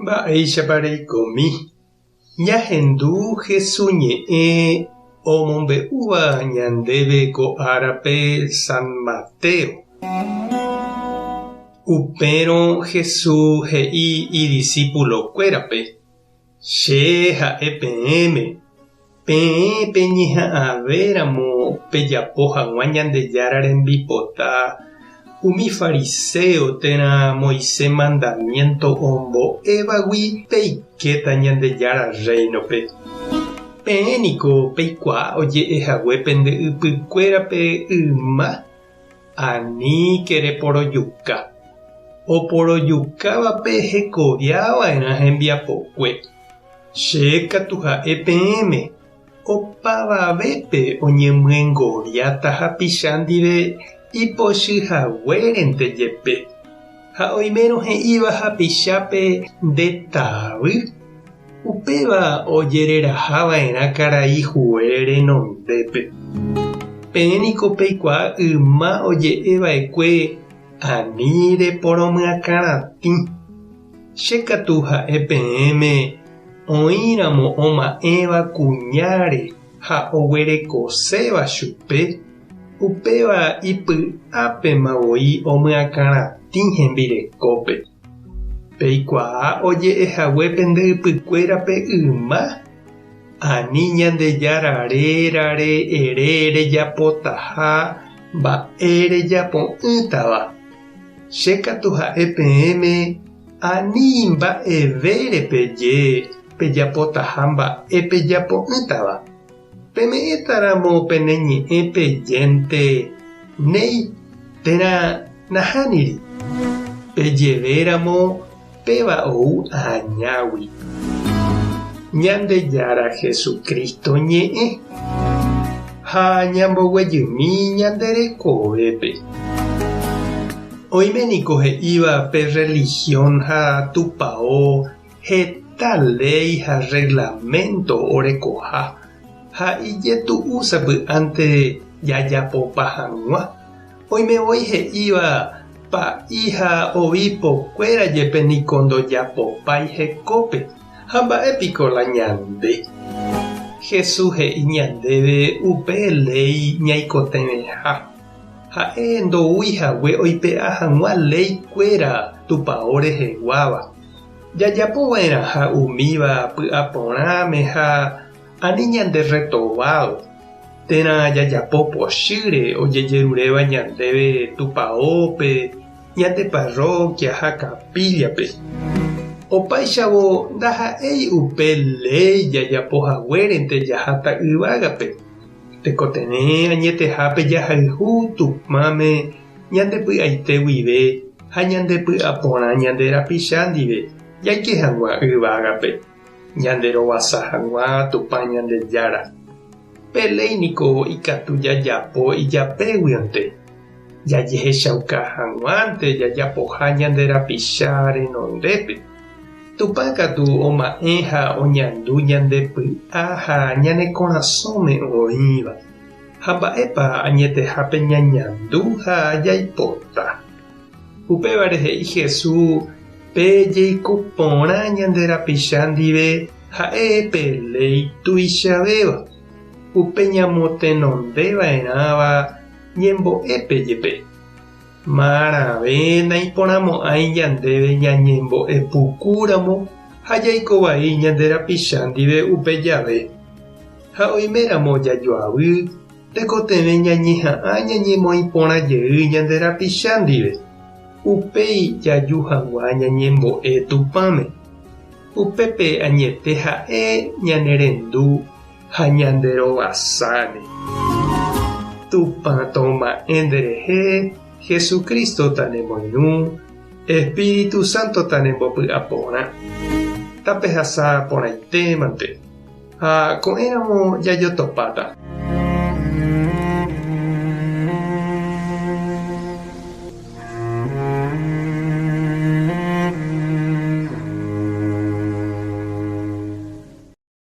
Mba'éichapa reikomi? Ñahendu Hesu ñe'ẽ omombe'úva ñandéve ko árape San Mateo. Upérõ Hesu he'i idisípulokuérape, Che ha'e peẽme, peẽ peñeha'ãvéramo pejapo hag̃ua Ñandejára rembipota umi fariséo térã Moisés mandamiénto ombo'évagui peikéta Ñandejára Rréinope. Peẽ niko peikuaa oje'e hague pende ypykuérape yma, Aníke reporojuka. Oporojukávape hekoviava'erã hembiapokue. Che katu ha'e peẽme, opavavépe oñemyengoviáta hapicha ndive ipochy haguérente jepe. Ha oimérõ he'íva hapichápe nde tavy, upéva ojererahava'erã karai hue renondépe. Peẽ niko peikuaa yma oje'eva'ekue ani reporomyakãratĩ. Che katu ha'e peẽme, oĩramo oma'ẽva kuñáre ha oguerekoséva chupe, upéva ipy'ápema voi omyakãratĩ hembirekópe. Peikuaa oje'ehague pende ypykuérape yma, ani Ñandejára rérare ere rejapotaha mba'e rejapo'ỹtava. Che katu ha'e peẽme ani mba'evére peje pejapotaha mba'e pejapo'ỹtava. Peme'ẽta ramo pene ñe'ẽ pejénte néi térã nahániri. Pejeve ramo péva ou añágui. Ñandejára Jesucristo ñe'ẽ ha ñamboguejymi ñande rekovépe. Oime niko he'íva pe religión ha tupao heta léi ha reglamento orekoha ha ijetu'u sapy'ánte jajapopa hag̃ua. Oime voi he'íva pa'i ha obispo-kuéra jepe niko ndojapopái hekópe, ha mba'e piko la ñande? Jesús he'i ñandéve upe léi ñaikotevẽha. Ha'e ndoúi hague oipe'a hag̃ua léi-kuéra tupao reheguáva. Jajapo va'erãha umíva py'aporãme ha ani ñande retovádo, térã jajapo pochýre ojejeruréva ñandéve tupaópe, ñande parroquia ha capilla-pe. Opáichavo ndaha'éi upe léi jajapo haguérente jaháta yvágape. Tekotevẽ añetehápe jahayhu Tupãme ñande py'aite guive ha ñande py'aporã ñande rapicha ndive jaike hag̃ua yvágape, ñande rovasa hag̃ua Tupã Ñandejára. Pe léi niko ikatu jajapo ijapéguionte, jajehechauka hag̃uánte jajapoha ñande rapicha renondépe. Tupã katu oma'ẽ ha oñandu ñande py'a ha ñane korasõme oĩva, ha mba'épa añetehápe ñañandu ha jaipota. Upévare he'i Jesús pe jeiko porã ñande rapicha ndive ha'e pe léi tuichavéva, upe ñamotenonde va'erãva ñembo'épe jepe. Marãve naiporãmo'ãi ñandéve ñañembo'e pukúramo ha jaiko vai ñande rapicha ndive upe jave. Ha oiméramo jajoavy, tekotevẽ ñañeha'ã ñañemoĩ porã jey ñande rapicha ndive, upéi jaju hag̃ua ñañembo'e Tupãme. Upépe añete ha'e ñanerendu ha ñanderovasáne. Tupã toma'ẽ nderehe, Jesucristo tanemoirũ, Espíritu Santo tanembopy'aporã. Tapehasa porãitémante. Ha ko'ẽramo jajotopáta.